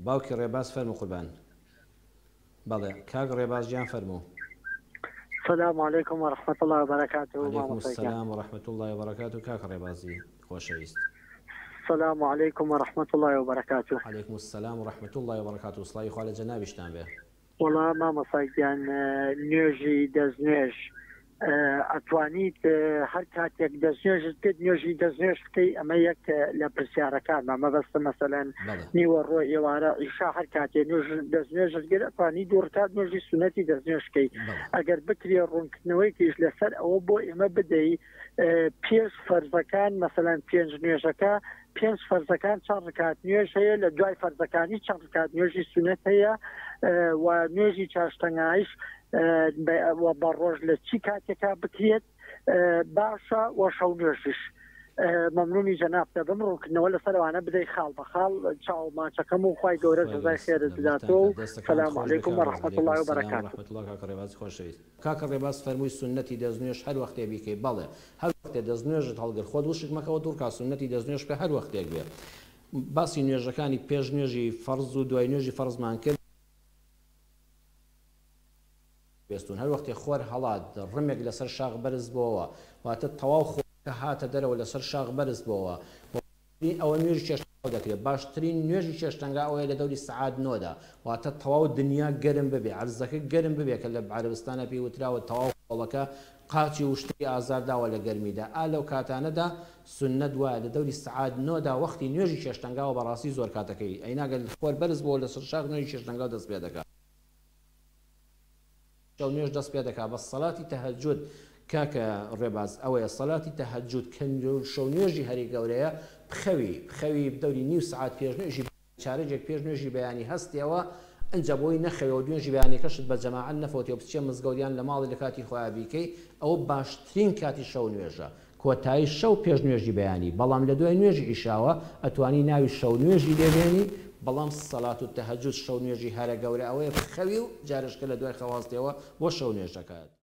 باوکی ڕێباز فەرموو قوربان. بەڵێ کاک ڕێباز گیان فەرموو. سلام علیکم و رحمة اللە و بەرەکاته علیکم مامۆستا گیان. السلام و رحمة اللە و بەرەکاته کاک ڕێبازی خۆشەویست. سلام علیکم و رحمة اللە و بەرەکاته. علیکم السلام و رحمة اللە و بەرەکاته سڵاوی خوا لە جەنابیشتان بێ. وەڵا مامۆستا گیان نوێژی دەستنوێژ ئەتوانیت هەر کاتێک دەستنوێژت کرد نوێژی دەستنوێژ بکەی ئەمە یەک لە پرسیارەکانمە مەبەستم مەسەلەن نیوەڕۆ ئێوارە عیشا هەر کاتێ نوێژ دەستنوێژت کرد ئەتوانی دوو ڕکات نوێژی سوننەتی دەستنوێژ بکەی ئەگەر بکرێ ڕوونکردنەوەیکیش لەسەر ئەوە بۆ ئێمە بدەی پێش فەرزەکان مەسەلەن پێنج نوێژەکە پێنج فەرزەکان چەند ڕکات نوێژ هەیە لە دوای فەرزەکانی چەند ڕکات نوێژی سونەت هەیە و نوێژی چاشتەنگایش بە ڕۆژ لە چی کاتێکا بکرێت باشە وە شەو نوێژیش مەمنونی جەناب دەبم ڕوونکردنەوە لەسەر ئەوانە بدەی خاڵ بە خاڵ چاو ماچەکەم و خوای گەورە جەزای خێرت بداتەوە و سلام علیکم و رحمة اللە و برکاته. کاکە ڕێباز فەرمووی سوننەتی دەستنوێژ هەر وەختێ بیکەی بەڵێ هەر وەختێ دەستنوێژت هەڵگرت خۆت وشک مەکەوە دوڕکا سوننەتی دەستنوێژ بکە هەر وەختێک بێ باسی نوێژەکانی پێش نوێژی فەڕز و دوای نوێژی فەڕزمان کرد. بێستوون هەر وەختێ خۆر هەڵات ڕمێک لەسەر شاخ بەرز بۆوە واتە تەواو خۆرەکە هاتە دەرەوە لەسەر شاخ بەرز بۆوە وە ئەوە نوێژی چێشتەنگاو دەکرێ باشترین نوێژی چێشتەنگا ئەوەیە لە دەوری سەعات نۆدا واتە تەواو دنیا گەرم ببێ عەرزەکە گەرم ببێ کە لە عەرەبستانا پێی وتراوە تەواو خۆڵەکە قاچی وشتری ئازار داوە لە گەرمیدا ئا لەو کاتانەدا سوننەت وایە لە دەوری سەعات نۆدا وەختی نوێژی چێشتەنگاوە بەڕاستی زۆر کاتەکەی ئەینا گەر خۆر بەرز بۆوە لەسەر شاخ نوێژی چێشتەنگاو دەست پێ دەکا. شەو نوێژ دەست پێ دەکا بەس سەلاتی تەهەجود کاکە ڕێباز ئەوەیە سەلاتی تەهەجود کە شەو نوێژی هەری گەورەیە بخەوی بخەوی دەوری نیو سەعات پێش نوێژی بەیانی چارەگێک پێش نوێژی بەیانی هەستیەوە ئنجا بۆی نەخەوێ و نوێژی بەیانیەکەشت بە جەماعەت نەفەوتێ و بچیە مزگەوت یان لە ماڵی لە کاتی خۆیا بیکەی ئەوە باشترین کاتی شەو نوێژە کۆتایی شەو پێش نوێژی بەیانی، بەڵام لە دوای نوێژی عیشاوە ئەتوانی ناوی شەو نوێژی لێ بێنی، بەڵام صلات التهجد شەو نوێژی هەرە گەورە ئەوەیە بخەوی و جارێشکە لە دوای خەو هەستیەوە بۆ شەو نوێژەکەت.